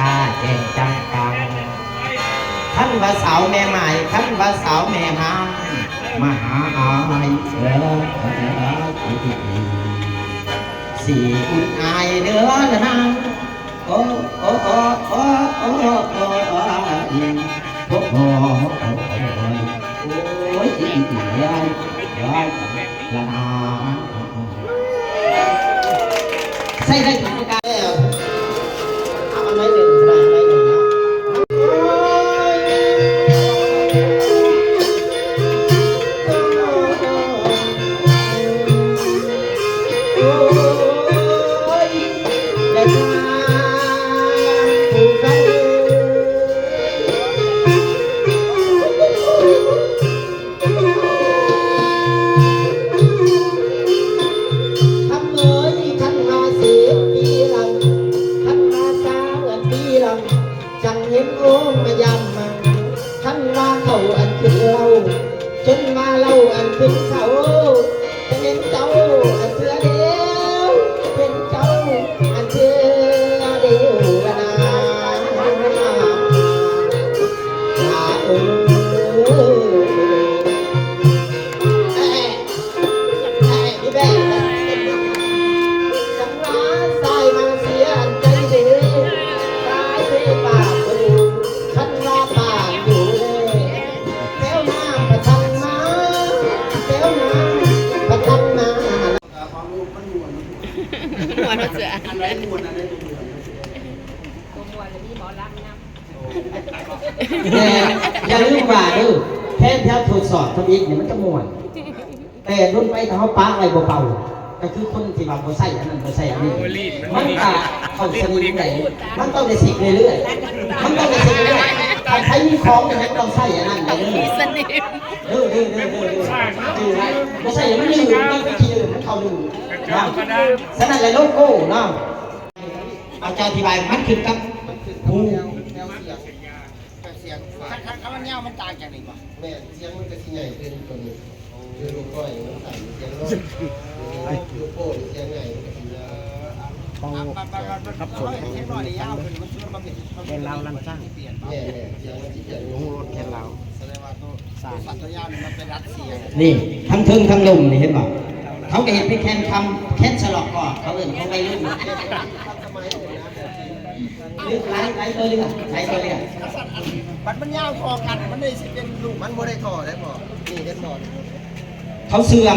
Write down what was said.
ຕາແຈ້ງຈັງກັງ ຄັນວ່າສາວແມ່ໝາຍ ຄັນວ່າສາວແມ່ຮາງ ມາຫາອ້າຍເອີ ຊິອຸ່ນອ້າຍເດີລະນາງ ໂອ້ ໂອ້ ໂອ້ ໂອ້ ໂອ້ ໂອ້ ໂອ້ ໂອ້ ໂອ້ ໂອ້ ໂອ້ຍ ລະນາງ ໃຊ້ໄດ້ທຸກປະການແລ້ວ ເອົາອັນໃດໜຶ່ງກໍໄດ້ ອັນໃດໜຶ່ງເນາະ ໂອ້ຍ ໂອ້ຍ ແລະ ຜູ້ຟັງ ຄຳເອີຍ ຄັນວ່າສິບປີຫຼັງ ຄັນວ່າຊາວປີຫຼັງ ຈັ່ງເຫັນໂອງມາຢາມມາ ຄັນວ່າເຂົາອັນຂຶ້ນເລົ່າ ຈົນວ່າເລົ່າອັນຂຶ້ນເຂົາ ຈະເຫັນເຈົ້າອັນເທື່ອດຽວ ເຫັນເຈົ້າອັນເທື່ອດຽວລະນາ ລາໂອ. ແຕ່ຢ່າລືມວ່າເດີ ແທນທີ່ເຮົາທົດສອບທຳອິດນີ້ ມັນຈະມ່ວນ. ແຕ່ດົນໄປຖ້າເຮົາປະໄວ້ບໍ່ເປົ່າ ກໍຄືຄົນທີ່ວ່າບໍ່ໃຊ້ອັນນັ້ນບໍ່ໃຊ້ອັນນີ້ ມັນກໍເຂົ້າສະໜິມໄດ້ ມັນຕ້ອງໄດ້ເຊັກເລື້ອຍໆ ມັນຕ້ອງໄດ້ເຊັກເລື້ອຍໆ ຖ້າໃຜມີຂອງຫຍັງຕ້ອງໃຊ້ອັນນັ້ນເດີ ມີສະໜິມ ເດີ ເດີ ບໍ່ໃຊ້ມັນລືມ ມັນກໍຂີ້ລືມ ມັນເຂົ້າລືມເນາະ ສະນັ້ນແຫຼະໂລໂກ້ເນາະ ອາຈານອະທິບາຍ ມັນຂຶ້ນກັບ ແນວ ແນວສຽງ ແບບສຽງ ຄັນ ຄັນ ຄັນມັນຍາວມັນຕ່າງຈາກນີ້ບໍ່? ແມ່ນ ສຽງມັນກໍຊິໃຫຍ່ຂຶ້ນຕົວນີ້ ໂອ້ ຄືລູກນ້ອຍມັນສັ້ນສຽງນ້ອຍ ລູກໂປ້ນີ້ສຽງໃຫຍ່ມັນກໍຊິຍາວ ເອີ ເອົາ ເອົາ ເອົາ ເອົາ ເອົາ ເອົາ ເອົາ ເຮັດເດັກນ້ອຍນີ້ຍາວຂຶ້ນ ມັນຄືວ່າມັນເປັນ ມັນເປັນ ແມ່ນໆ ສຽງມັນຊິປ່ຽນ ໂອ້ ລົດແຄນລາວ ສະແດງວ່າໂຕ ສັດທະຍານນີ້ມັນໄປດັດສຽງ ນີ້ ທັງເທິງທັງລຸ່ມນີ້ເຫັນບໍ່? ເຂົາກໍເຮັດເປັນແຄນຄຳ ແຄນສະລັອກກໍ ເຂົາເອີ້ນຂອງໄວລຸ້ນ ເລືອກຫຼາຍ ຫຼາຍຕົວເລືອກ ຫຼາຍຕົວເລືອກ ບັດມັນຍາວທໍ່ກັນ ມັນໄດ້ຊິເປັນລູກ ມັນບໍ່ໄດ້ທໍ່ໄດ້ບໍ່? ນີ້ເຫັນບໍ່? ເຂົາເຊື່ອງ